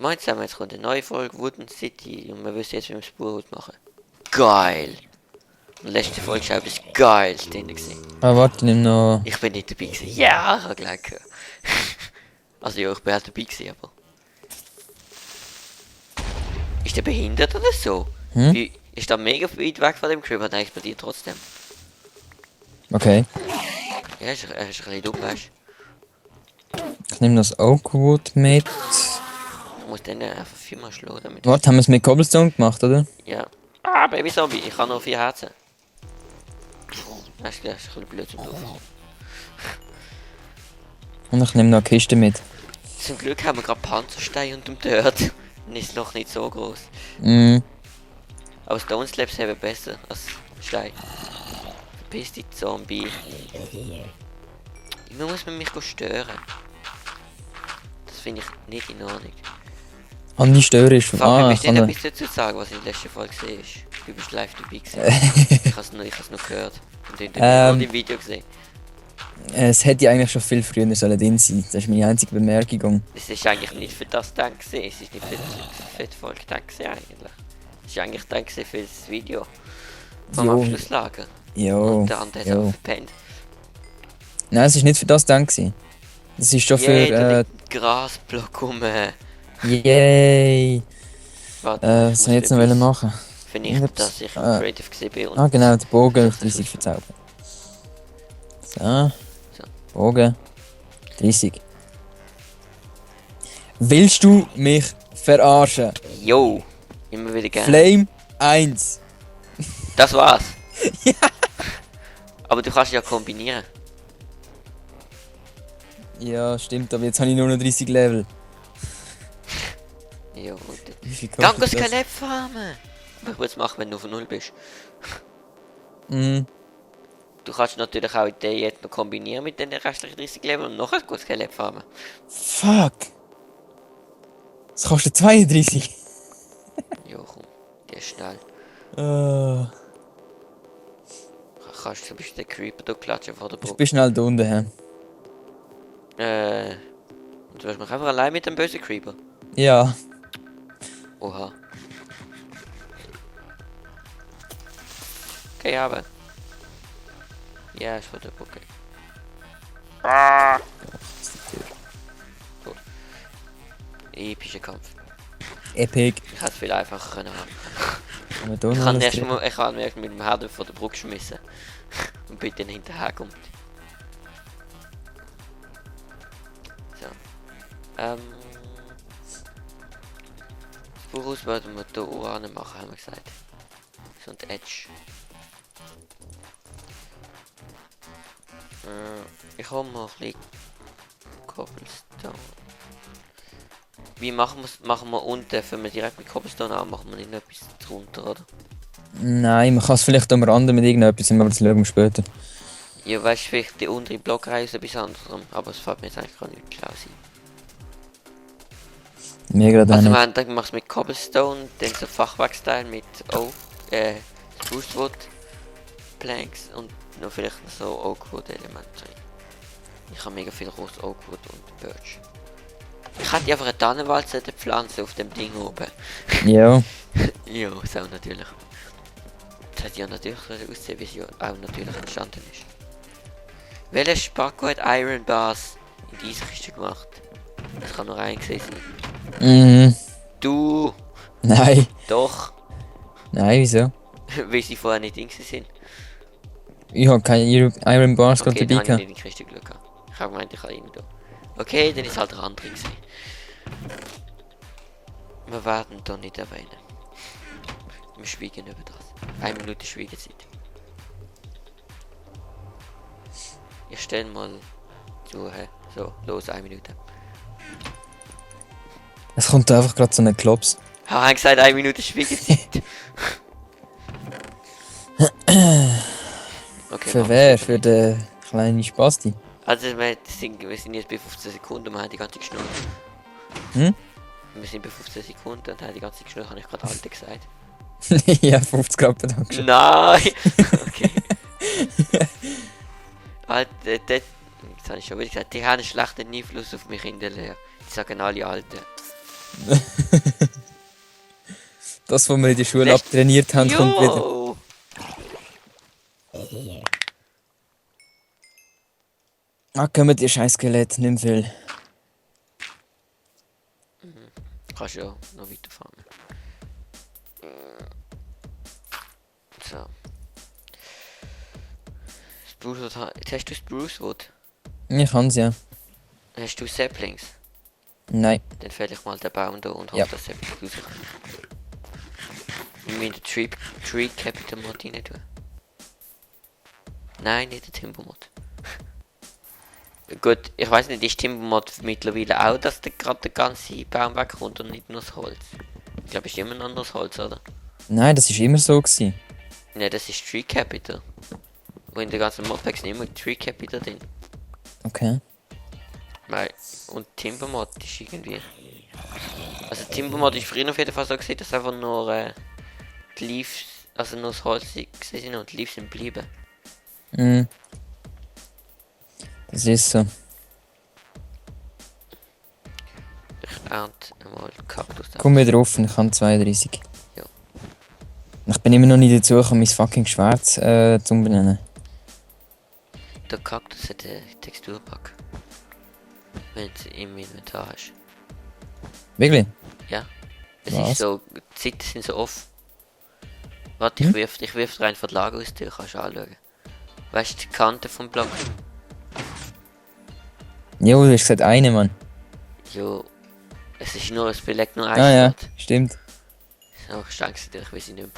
Moin zusammen, jetzt kommt eine neue Folge Wooden City und wir wissen jetzt, wie wir das Spurhaus machen. Geil! Und letzte Folge war etwas Geiles drin gewesen. Ah, warte, nimm noch... Ich bin nicht dabei gewesen. Ja, ich habe gleich gehört. Also ja, ich bin halt dabei gewesen, aber... Ist der behindert oder so? Wie, ist der mega weit weg von dem Crib, aber der explodiert trotzdem. Okay. Ja, er ist ein bisschen dumm, weißt du. Ich nehme das Oakwood mit. Ich muss den einfach viermal schlagen, damit... Warte, haben wir es mit Cobblestone gemacht, oder? Ja. Ah, Baby Zombie, ich habe noch 4 Herzen. Das ist ein bisschen blöd zum Laufen. Und ich nehme noch eine Kiste mit. Zum Glück haben wir gerade Panzerstein und dem Dirt. Dann ist es noch nicht so groß. Mhm. Aber Stone Slabs haben besser als Stein. Verpiss dich, Zombie. Immer muss man mich stören. Das finde ich nicht in Ordnung. Andi störrisch. Fuck, Ah, wir ich müssen kann... nicht etwas dazu sagen, was in der letzten Folge gesehen ist. Du bist live dabei gewesen. Ich habe es nur gehört. Und dann im Video gesehen. Es hätte eigentlich schon viel früher sollen drin sein. Das ist meine einzige Bemerkung. Es ist eigentlich nicht für das gedacht gewesen. Es ist nicht für die Folge gedacht gewesen eigentlich. Es ist eigentlich gedacht gewesen für das Video. Vom Jo. Abschlusslager. Jo. Und der andere hat Jo. auch verpennt. Nein, es ist nicht für das gedacht gewesen. Das ist schon für... Grasblock um. Yay! Warte, Was soll ich jetzt noch machen? Finde ich, dass ich creative gesehen bin und... Ah genau, der Bogen auf 30 verzaubern. So. Bogen. 30. Willst du mich verarschen? Yo! Immer wieder gerne. Flame 1. Das war's. Ja. Aber du kannst ja kombinieren. Ja, stimmt, aber jetzt habe ich nur noch 30 Level. Jo, gut. Wie viel kostet Danke, das? Skelett farmen! Aber ich würde es machen, wenn du von 0 bist. Mhm. Du kannst natürlich auch den jetzt noch kombinieren mit den restlichen 30 Level und noch ein gutes Skelett farmen. Fuck! Das kostet 32. Jo, komm. Der ist schnell. Kannst du zum Beispiel den Creeper da klatschen vor der Ich Brücke? bin schnell da unten, hä? Und du lässt mich einfach allein mit dem bösen Creeper. Ja. Oha. Okay, aber. Ja, ist von der Brücke. Gut. Epischer Kampf. Epic. Ich hätte es viel einfacher können haben. Haben wir da Ich noch habe alles erst drin? mal, ich habe erst mit dem Herd vor der Brücke geschmissen. Und bitte dann hinterherkommt. So. Das Voraus werden wir hier Uran machen, haben wir gesagt. So ein Edge. Ich hole mal ein bisschen Cobblestone. Wie machen wir es? Machen wir unten, wenn wir direkt mit Cobblestone an, machen wir nicht noch etwas drunter, oder? Nein, man kann es vielleicht am Rande mit irgendetwas, aber das schauen wir später. Ja, weißt du, vielleicht die untere Blockreihe ist etwas anderes, aber es fällt mir jetzt eigentlich gar nicht schlau sein. Mir gerade Also, auch wir nicht. haben dann machst du mit Cobblestone, dann so Fachwerksteil mit Sprucewood Planks und noch vielleicht noch so Oakwood Elemente. Ich habe mega viel rohes Oakwood und Birch. Ich hätte einfach eine Tannenwalze pflanzen auf dem Ding oben. Ja. Ja, so natürlich. Das hat ja natürlich aussehen, wie es ja auch natürlich entstanden ist. Welcher Spacko hat Iron Bars in diese Kiste gemacht? Das kann nur ein gesehen sein. Mhm. Du! Nein. Doch! Nein, wieso? Weil sie vorher nicht drin sind. Ich habe keine Iron Bars Okay, gerade dann dabei habe ich gehabt. nicht richtig Glück gehabt. Ich habe gemeint, ich habe immer da. Okay, dann ist halt der andere gewesen. Wir werden da nicht erwähnen. Wir schweigen über das. 1 Minute Schweigezeit. Ich stelle mal zu, so, los, 1 Minute. Es kommt einfach gerade so ein Klops. Haben gesagt, 1 Minute Schweigezeit. Okay, Für machen wer? wir Für den kleinen Spasti? Also wir sind jetzt bei 15 Sekunden und wir haben die ganze geschnurrt. Hm? Wir sind bei 15 Sekunden und haben die ganze geschnurrt, habe ich gerade Alte gesagt. Ja, 50 Grad, danke schön. Nein! Okay. Alter, jetzt habe ich schon wieder gesagt, die haben einen schlechten Einfluss auf mich in der Lehre. Die sagen alle Alten. Das, was wir in der Schule Lässt- abtrainiert haben, kommt wieder. Jo! Ah, kommen die scheiß Skelett, nimm viel. Kannst ja noch weiterfahren. So. Sprucewood, jetzt hast du Sprucewood. Ich kann's ja. Hast du Saplings? Nein. Dann fäll ich mal den Baum da und hoffe, Ja. dass Saplings rauskommt. Wir müssen den Tree Capital Mod rein tun. Nein, nicht den Timber Mod. Gut, ich weiß nicht, ist Timber Mod mittlerweile auch, dass gerade der ganze Baum wegkommt und nicht nur das Holz? Ich glaube, es ist immer noch das Holz, oder? Nein, das ist immer so gewesen. Ne, das ist Tree Capital. Und in der ganzen Modpacks sind immer Tree Capital drin. Okay. Weil, und Timber Mod ist irgendwie... Also Timber Mod ist früher auf jeden Fall so gesehen, dass einfach nur die Leaves, also nur das Holz gesehen sind und die Leaves sind geblieben. Mhm. Das ist so. Ich ernte einmal Kaktus. Komm wieder offen, ich kann 32. Ja. Ich bin immer noch nicht dazu gekommen, mein fucking Schwert zu umbenennen. Der Kaktus hat einen Texturpack. Wenn du es im Inventar hast. Wirklich? Ja. Es Was? ist so, die Seiten sind so offen. Warte, ich wirf rein von der Lage aus, du kannst anschauen. Weißt du, die Kante vom Block? Jo, du hast gesagt eine, Mann. Jo. Es ist nur, es belegt nur ein Ah ja, Slot. stimmt. So, ich denke dir, ich weiß nicht mehr.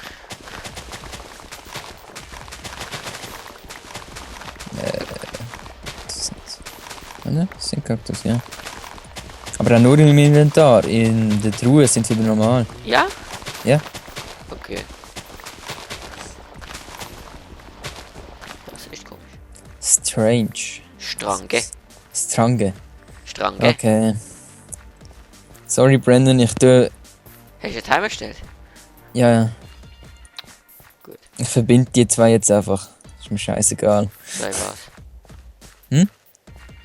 Oder? Das sind Kaktus, ja. Aber auch nur im Inventar. In der Truhe sind sie wieder normal. Ja? Ja. Okay. Das ist echt komisch. Strange. Strange. Strange. Strange. Okay. Sorry, Brandon, ich tue. Hast du einen Timer gestellt? Ja, ja. Gut. Ich verbinde die zwei jetzt einfach. Ist mir scheißegal. Bei was? Hm?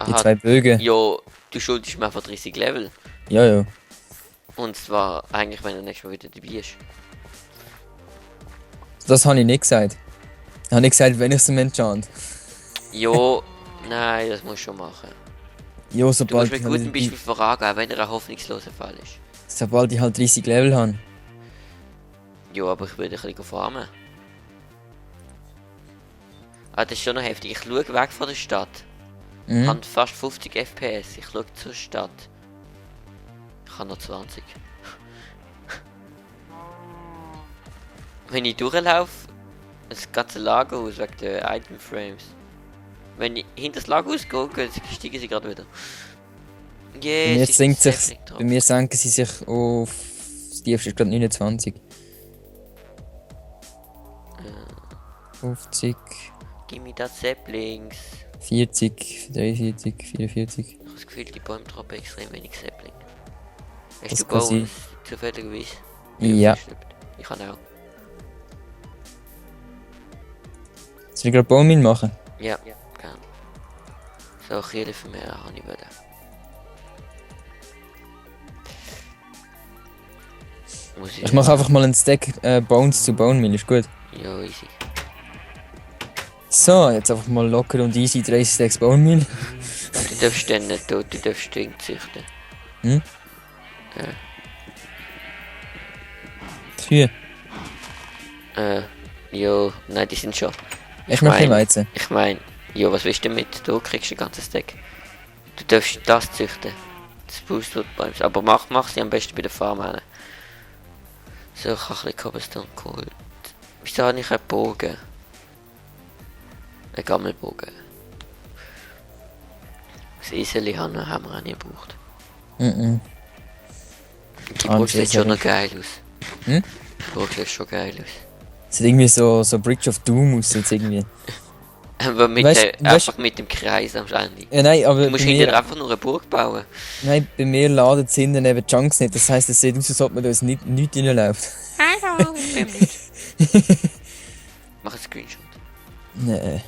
Die Aha, zwei Bögen. jo, du schuldest mir einfach 30 Level. Ja, ja. Und zwar eigentlich, wenn du nächstes Mal wieder dabei bist. Das habe ich nicht gesagt. Ich habe nicht gesagt, wenn ich es enchant. Jo, nein, das musst du schon machen. Jo, Du musst sobald mit ich, gutem halt, Beispiel vorangehen, wenn er ein hoffnungsloser Fall ist. sobald ich halt 30 Level habe. Jo, aber ich würde ein bisschen farmen. Ah, das ist schon noch heftig. Ich schaue weg von der Stadt. Ich Mhm. habe fast 50 FPS. Ich schaue zur Stadt. Ich habe noch 20. Wenn ich durchlaufe, das ganze Lagerhaus wegen der Item Frames. Wenn ich hinter das Lagerhaus gehe, steigen sie gerade wieder. Bei Yeah, mir, es ist sinkt ein sich, Sapling drauf. bei mir senken sie sich auf. Das tiefste ist gerade 29. 50, Gib mir das Saplings. 40, 43, 44. Ich habe das Gefühl, die Bäume droppen extrem wenig Sapling. Hast Das du kann sein. Bones zufälligerweise? Ja. Ich kann auch. Soll ich gerade Baumine machen? Ja, gern. So, Kiele für mich habe ich wollen. Muss Ich mache einfach mal einen Stack Bones zu Bone Meal, ist gut. Ja, easy. So, jetzt einfach mal locker und easy 30 Stacks Bone Meal. Du darfst den nicht tot, du darfst den züchten. Hm? Ja. Kühe. Jo, nein, die sind schon. Ich mache mein- Weizen. Ich mein, jo, was willst du damit? Du kriegst den ganzen Stack. Du darfst das züchten. Das Boostwood Bäume. Aber mach sie am besten bei der Farm hin. So, ich habe ein bisschen Cobblestone geholt. Wieso habe ich einen Bogen? Ein Gammelbogen. Das Iseli haben wir auch nie gebraucht. Mhm. Die Ah, Burg sieht das schon ist noch geil aus. Hm? Die Burg sieht schon geil aus. Es sieht irgendwie so Bridge of Doom aus jetzt irgendwie. Aber mit Weißt- einfach mit dem Kreis am Ende. Ja, nein, aber Du musst bei hinterher mir, einfach nur eine Burg bauen. nein, bei mir laden es hinten neben Chunks nicht. Das heisst, es sieht aus, als ob man da nicht reinläuft. Hallo, Mach einen Screenshot. Nee.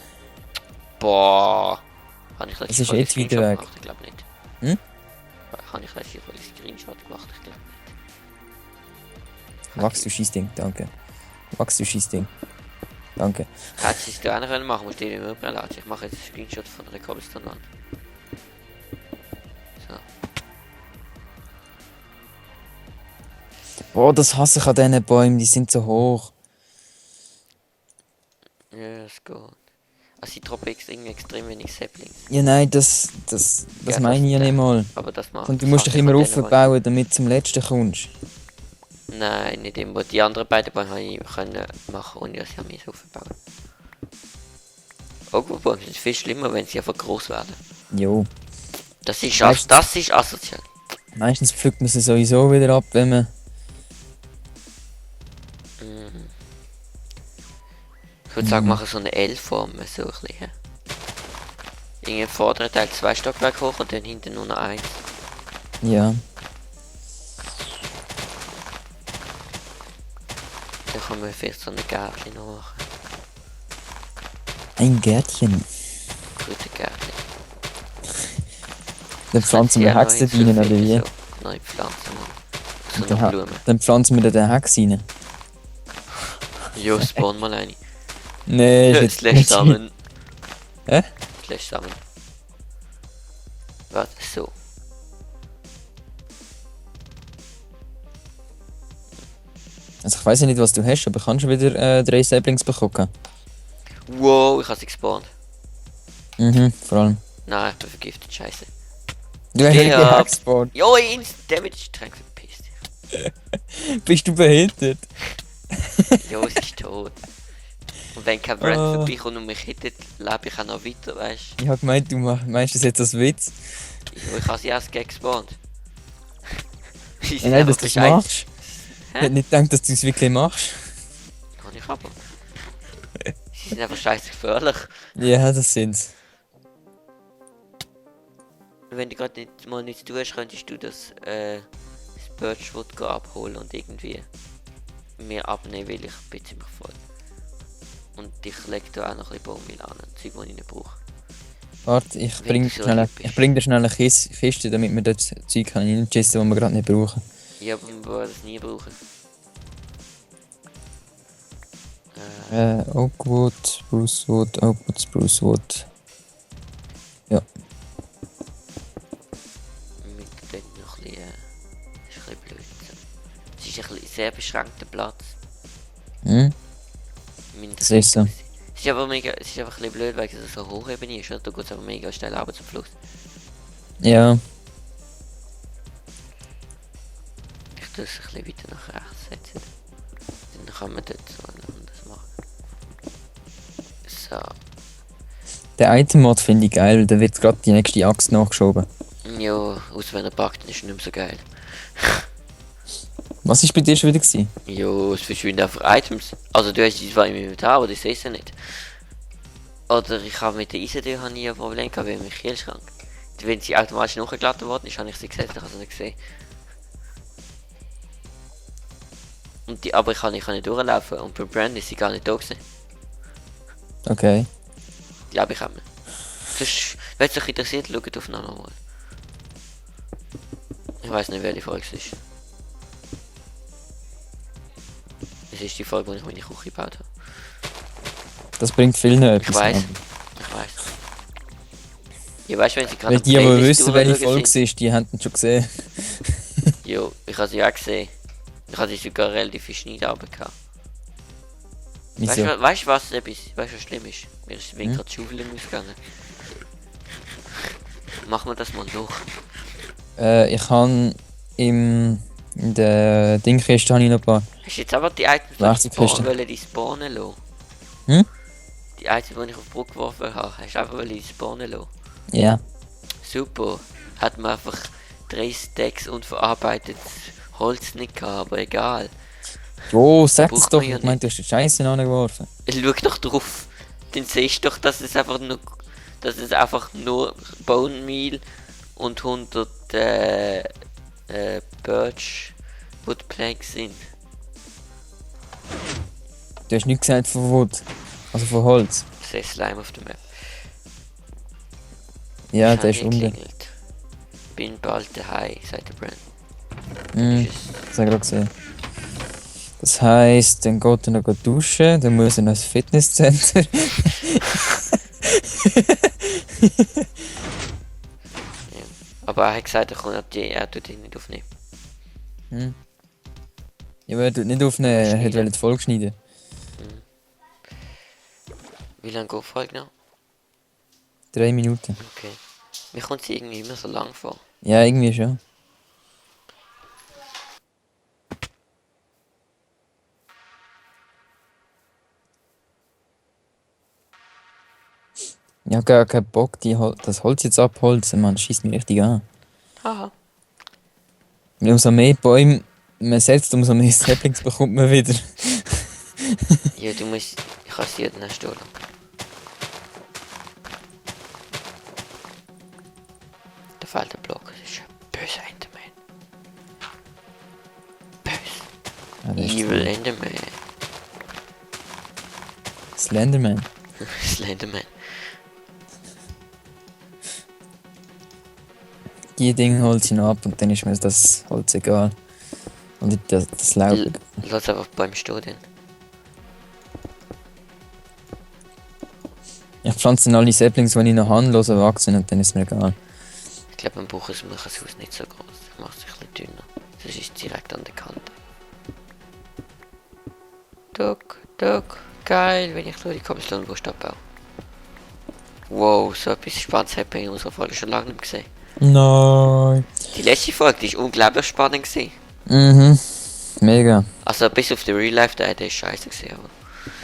Boah. Habe ich Es ist letztes Mal einen jetzt weiter Screenshot weg. gemacht? Ich glaube nicht. Hm? Habe ich letztes Mal einen Screenshot gemacht? Ich glaube nicht. Wachs, du Scheißding, danke. Wachs, du Scheißding. Danke. Hättest du es auch noch machen können, musst du dir immer überladen. Ich mache jetzt einen Screenshot von einer Cobblestone-Wand. So. Boah, das hasse ich an diesen Bäumen, die sind so hoch. Ja, das geht. Also sie droppen irgendwie extrem wenig Saplings. Ja, nein, das Ja, meine ich ja nicht mal. Aber das macht... Und du musst das dich immer von denen, aufbauen, damit du zum letzten kommst. Nein, nicht immer. Die anderen beiden Bäume habe ich können machen, ohne dass ich mich aufbauen. Ogre-Bäume sind viel schlimmer, wenn sie einfach groß werden. Jo. Das ist asozial. Meistens pflückt man sie sowieso wieder ab, wenn man... Ich würde sagen, machen so eine L-Form, so ein bisschen. Irgendwie im vorderen Teil 2 Stockwerke hoch und dann hinten nur noch 1. Ja. Dann kann man vielleicht so eine Gärtchen noch machen. Ein Gärtchen. Gute Gärtchen. Dann pflanzen wir Hex da rein, oder wie? So, neue Pflanzen machen. So Dann, eine Blume. dann pflanzen wir da den Hex rein. Jo, spawn mal eine. Nee, Slash sammeln. Hä? Slash sammeln. Warte, so. Also ich weiß ja nicht, was du hast, aber kannst du wieder 3 Saplings bekommen? Wow, ich habe sie gespawnt. Mhm, vor allem. Nein, ich bin vergiftet, scheiße. Du hast Steh ja ab. Hex gespawnt. Jo, Instant Damage, Trank verpisst dich. Bist du behindert? Jo, es ist tot. Und wenn kein Brand vorbeikommt und mich hittet, lebe ich auch noch weiter, weißt du? Ich hab gemeint, du meinst das jetzt als Witz. Jo, ich habe sie erst gespawnt. Sie sind Nein, dass einfach du das bescheid. machst. Ich hätte nicht gedacht, dass du es wirklich machst. Kann ich aber. Sie sind einfach scheiße gefährlich. Ja, das sind's. Wenn du gerade nicht mal nichts tust, könntest du das Birchwood abholen und irgendwie mir abnehmen, weil ich ein bisschen mich voll. Und ich lege da auch noch ein bisschen Baumwolle an, Zeug, die ich nicht brauche. Warte, ich Wenn bring du so schnell, lieb ich bist. bring dir schnell eine Kiste, damit wir das Zeug reinschiessen können, das wir gerade nicht brauchen. Ja, aber wir werden es nie brauchen. Oakwood, Sprucewood, Oakwood, Sprucewood. Ja. Mit dort noch ein bisschen, ist ein bisschen blöd. Es ist ein bisschen sehr beschränkter Platz. Hm? Das ist so. Es ist aber mega, es ist einfach ein bisschen blöd, weil es so hoch eben ist, oder? Da geht es aber mega schnell runter zum Fluss. Ja. Ich tue es ein bisschen weiter nach rechts setzen. Dann kann man dort so anders machen. So. Den Item-Mod finde ich geil, weil da wird gerade die nächste Axt nachgeschoben. Jo, aus wenn er packt, dann ist es nicht mehr so geil. Was war bei dir schon wieder gewesen? Jo, es verschwinden einfach Items. Also du hast die zwar im Inventar, aber du siehst sie nicht. Oder ich habe mit der Eisentür nie ein Problem gehabt, wie mit dem Kühlschrank. Wenn sie automatisch nachgeladen worden ist, habe ich sie gesehen, ich habe sie nicht gesehen. Und die, aber ich kann nicht durchlaufen und bei Brand ist sie gar nicht da gewesen. Okay. Glaube ich auch nicht. Sonst, wenn es euch interessiert, schaut auf nochmal. Ich weiß nicht, welche Folge es ist. Es ist die Folge, wo ich meine Küche gebaut habe. Das bringt vielen etwas. Ich weiß. an. Ich weiß. Ja, weißt du, wenn sie gerade Weil die, die wissen, welche Folge es ist, die haben es schon gesehen. Jo, ich habe sie auch gesehen. Ich hatte sogar relativ viel Schneidarbeit gehabt. Wieso? Weißt du, was schlimm ist? Mir ist wegen Hm? gerade die Schaufel ausgegangen. Machen wir das mal durch. Ich habe in der Dingkiste habe ich noch ein paar. Hast du jetzt aber die Items, Werkzeugkiste. die spawnen lassen? Hm? Die Items, die ich auf die Brücke geworfen habe, hast du einfach die spawnen lassen? Ja. Super. Hat man einfach 3 Stacks unverarbeitetes Holz nicht gehabt, aber egal. Jo, sag es Braucht doch, man ja ich meine, du hast die Scheiße angeworfen. Schau doch drauf. Dann siehst du doch, dass es einfach nur Bone Meal und 100 Birch Wood Planks sind. Du hast nicht gesagt von Wood. Also von Holz. Ich sehe Slime auf der Map. Ja, Ich der habe ist hier unten. geklingelt. Bin bald daheim, sagt der Brand. Mhm, Ist es- das habe ich gerade gesehen. Das heisst, dann geht er noch duschen, dann muss er noch ins Fitnesscenter. Ja. Aber er hat gesagt, er tut ihn nicht aufnehmen. Hm. Ja, aber er tut nicht aufnehmen, er wollte die Folge schneiden. Wie lange geht die Folge noch? 3 Minuten. Okay. Mir kommt sie irgendwie immer so lang vor. Ja, irgendwie schon. Ich hab gar keinen Bock, das Holz jetzt abholzen, man schießt mich richtig an. Haha. Weil umso mehr Bäume man setzt, umso mehr Saplings bekommt man wieder. Ja, du musst... Ich kann sie jeden Stunde lang. Da fehlt der Block. Das ist ein böser Enderman. Böse. Ah, das ist Evil Enderman. Slenderman. Slenderman. Die Dinge holt ich noch ab und dann ist mir das Holz egal. Und das Laub. Lass einfach beim Stehen. Dann. Ich pflanze dann alle Saplings, die ich noch habe, wachsen und dann ist mir egal. Ich glaube, man braucht das Haus nicht so groß. Ich mache es ein bisschen dünner. Das ist direkt an der Kante. Duck. Geil, wenn ich nur die Cobblestone abbaue. Wow, so etwas Spannendes hat man in unserer Folge schon lange nicht gesehen. Nein. Die letzte Folge, die ist unglaublich spannend gewesen. Mhm. Mega. Also bis auf den Real Life Teil, der ist scheiße gewesen,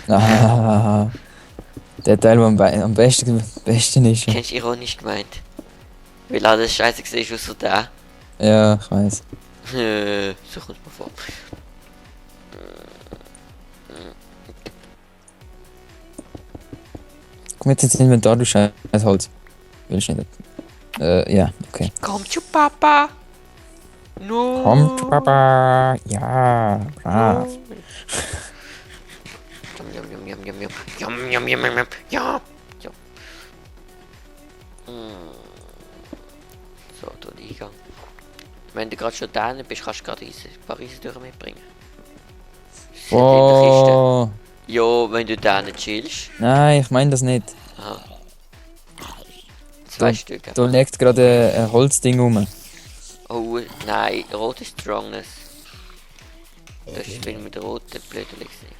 aber... Ah, der Teil, der am besten ist. Kennst du ironisch gemeint? Weil alles scheiße gewesen ist, außer der. Ja, ich weiß. So kommt mir vor. Komm jetzt ins Inventar, du scheiß Holz. Willst du nicht? Ja, okay. Komm zu Papa! No! Kommt, Papa! Ja, brav. Ja! So, durch den Eingang. Wenn du gerade schon da bist, kannst du gerade ein paar Riesentücher mitbringen. Sie sind in der Kiste. Oh, Jo, wenn du da nicht chillst. nein, ich meine das nicht. Aha. 2 Stück. Da liegt gerade ein Holzding rum. Oh, nein, rot ist Strongness. Das ist wenn mit roten Blödel gesehen.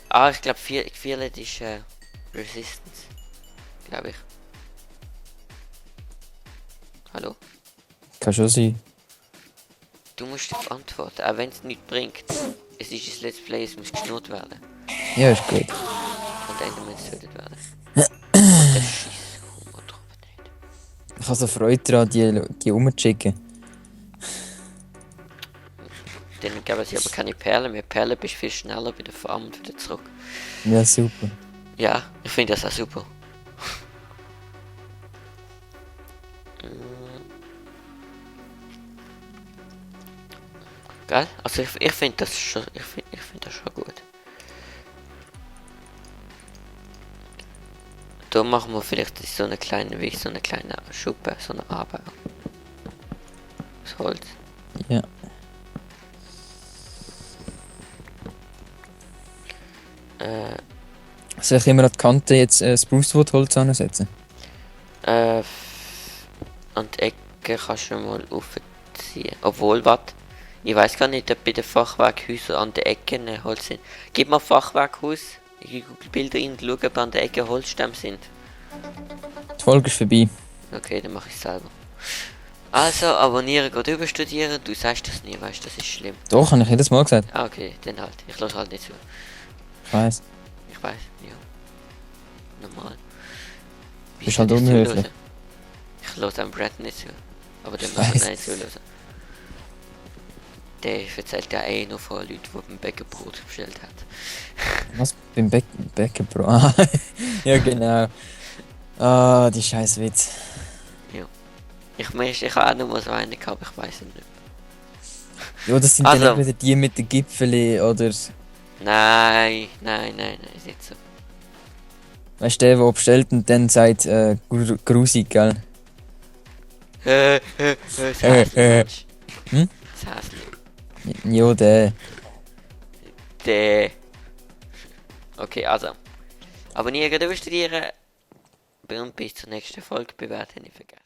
Ah, ich glaube, Violet ist Resistance. Glaube ich. Hallo? Kann schon sein. Du musst antworten, auch wenn es nichts bringt. Es ist ein Let's Play, es muss geschnurrt werden. Ja, ist gut. Und Endermans tötet werden. Und der Schiss Humor drauf nicht. Ich habe so Freude daran, die rumzuschicken. Dann geben sie aber keine Perlen mehr. Perlen bist viel schneller bei der Farm und wieder zurück. Ja, super. Ja, ich finde das auch super. Gell? Also ich finde das schon, ich find das schon gut. Da machen wir vielleicht so eine kleine, wie so eine kleine Schuppe, so eine Arbeit. Das Holz. Ja. Soll ich immer an die Kante jetzt Spruce Wood Holz ansetzen? An die Ecke kannst du mal aufziehen. Obwohl, warte. Ich weiß gar nicht, ob bei den Fachwerkhäusern an der Ecke Holz sind. Gib mal Fachwerkhaus. Ich google Bilder in und schaue, ob an der Ecke Holzstämme sind. Die Folge ist vorbei. Okay, dann mache ich es selber. Also, abonnieren, geht überstudieren. Du sagst das nie, weißt du, das ist schlimm. Doch, habe ich jedes Mal gesagt. Ah, okay, dann halt. Ich lasse halt nicht zu. Ich weiss. Ich weiß, ja. Normal. Wie Bist soll halt ich unhöflich. zuhören? Ich lasse am Brad nicht zu. Aber dann Ich muss weiss. man nicht zuhören. Der erzählt ja eh noch von Leuten, die beim Bäckerbrot bestellt hat. Was? Beim Bäcker, Ah, ja, genau. Ah, die scheiß Witz. Ich habe auch noch mal so einen gehabt, ich weiß es nicht. Ja, das sind Also. dann nicht wieder die mit den Gipfeln oder... Nein, ist nicht so. Weißt du, der bestellt und dann sagt, grusig, gell? Das heisst nicht falsch. Hm? Das Häschen. Ja, der. Der. Okay, also. Abonnieren, durchstudieren. Und bis zur nächsten Folge. Bewerten nicht vergessen.